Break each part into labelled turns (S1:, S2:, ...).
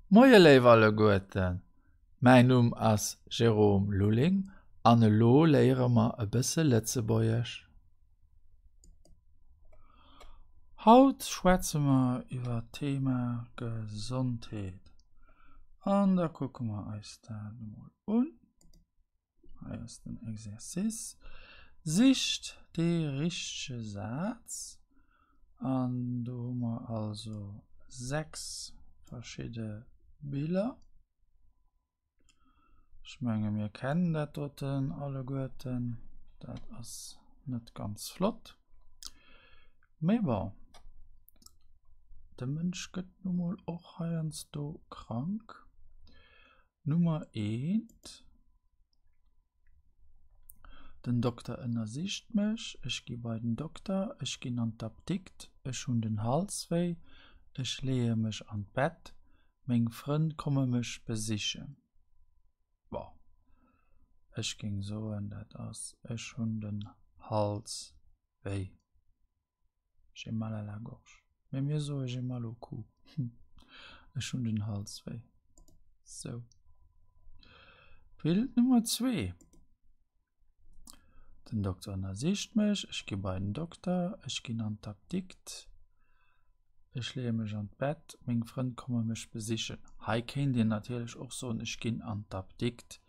S1: Moie léif alleguerten, mäin Numm ass Jérôme Lulling an elo léiere mer e bësse Lëtzebuergesch. Haut schwätze mer iwwer d'Thema Gesondheet an da kucke mer eis dat emol un. Hei ass den Exercice. Sicht dee richtege Saz. An do hu mer also 6 verschidde Biller. Ech menge mir kennen dat doten alleguerten. Dat ass net ganz flott. Mee bon, de Mënsch gëtt nu mol och heiansdo krank. Nummer eent, Den Dokter ënnersicht mech, ech gi bei den Dokter, ech ginn an d'Apdikt, ech hunn den Hals wéi, ech leeë mech an d'Bett, meng Frënn komme mech besichen. Bon, ech géing soen, dat ass, ech hunn den Hals wéi. J'ai mal à la gorge. Mee mir soe j'ai mal au cou. Ech hunn den Hals wéi. Sou. Bild Nummer zwee. Den Dokter ënnersicht mech, ech gi bei den Dokter, ech ginn an d'Apdikt, ech leeë mech an d'Bett, meng Frënn komme mech besichen. Hei kéint een natierlech och soen, ech ginn an d'Apdikt.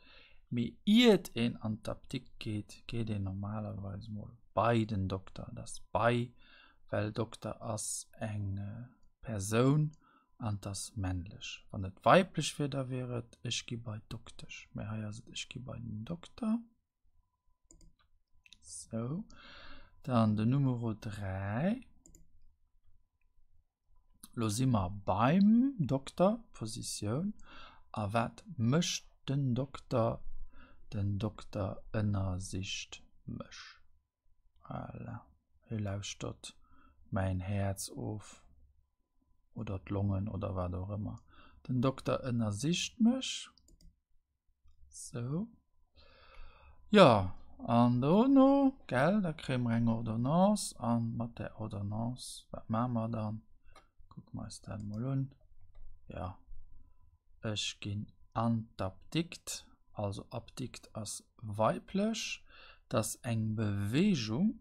S1: Mee iert een an d'Apdikt geet, geet een normalerweis mol bei den Dokter, et ass bei, well Dokter ass eng Persoun an 't ass männlech. Wann et weiblech wier, da wier et ech gi bei d'Doktesch, mä hei ass et ech gi bei den Dokter. Sou, dann den Numero 3. Lo si mer beim Dokter, Positioun. A wat mécht den Dokter? Den Dokter ënnersicht mech. Voilà, hie lauschtert mäin Häerz of oder d'Longen oder wat och ëmmer. Den Dokter ënnersicht mech. Sou. Jo, an dono, gell, da kréie mer eng Ordonnance an mat där Ordonnance, wat maache mer dann? Kucke mer eis dat emol un. Jo, ech ginn an d'Apdikt, also Apdikt ass weiblech, dat ass eng Beweegung.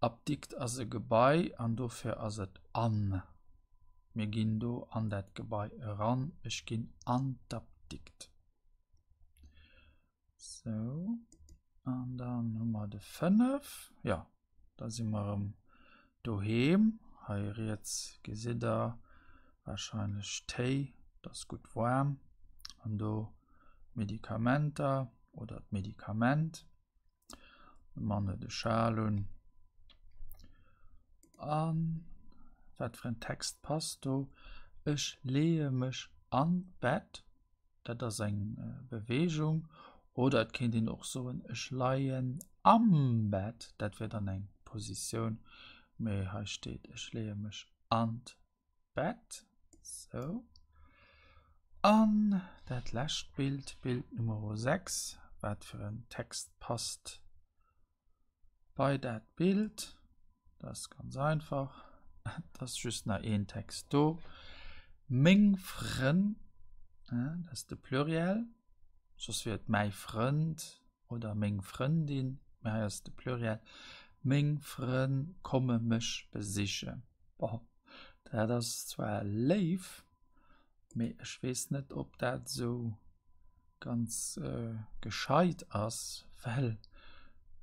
S1: Apdikt ass e Gebai an dofir ass et an. Mir ginn do an dat Gebai eran. Ech ginn an d'Apdikt. Sou, an dann hu mer de 5. Jo, da si mer erëm doheem. Hei riets gesitt der warscheinlech Téi, et ass gutt waarm. An do d'Medikamenter oder d'Medikament. De Mann huet e Schal un. A wat fir en Text passt do? Ech leeë mech an d'Bett, dat ass eng Beweegung. Oder et kéint een och soen, ech leien am Bett, dat wier dann eng Positioun. Mee hei steet, ech leeë mech an d'Bett. Bett. Sou. An dat lescht Bild, Bild Nummer 6, wat fir en Text passt bei dat Bild? Dat ass ganz einfach. Et ass just nach een Text do. Meng Frënn, dat ass de Pluriel, soss wier et mäi Frënd oder meng Frëndin, mä hei ass de Pluriel, Meng Frënn komme mech besichen. Bon, dat ass zwar léif, mee ech weess net, ob dat esou ganz gescheit ass, well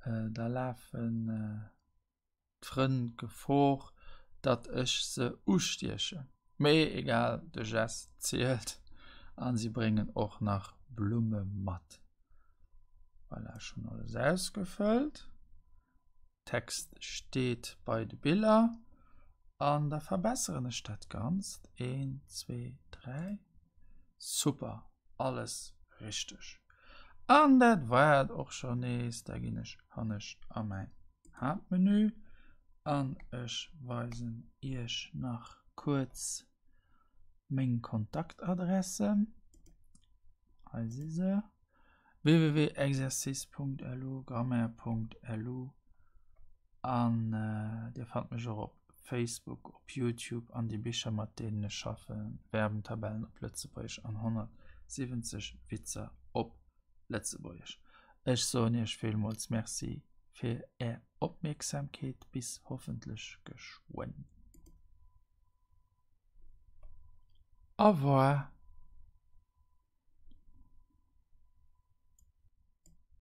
S1: da lafen d'Frënn d'Gefor, datt ech se ustiechen. Mee egal, de Gest zielt a si bréngen och nach Blumme mat. Voilà, ech hunn alles ausgefëllt. Text steet bei de Biller an da verbesseren ech dat Ganzt. Een, zwee, dräi. Super, alles richteg. An dat war et och scho nees. Da ginn ech hannescht a mäin Haaptmenü an ech weisen iech nach kuerz meng Kontaktadressen. Hei si se. www.exercice.lu, grammaire.lu an Dir fannt mech och op. Facebook, op Youtube an déi Bicher mat deenen ech schaffen, Verbentabellen op Lëtzebuergesch an 170 Witzer op Lëtzebuergesch. Ech soen iech villmools Merci fir är Opmierksamkeet, bis hoffentlech geschwënn. Au revoir.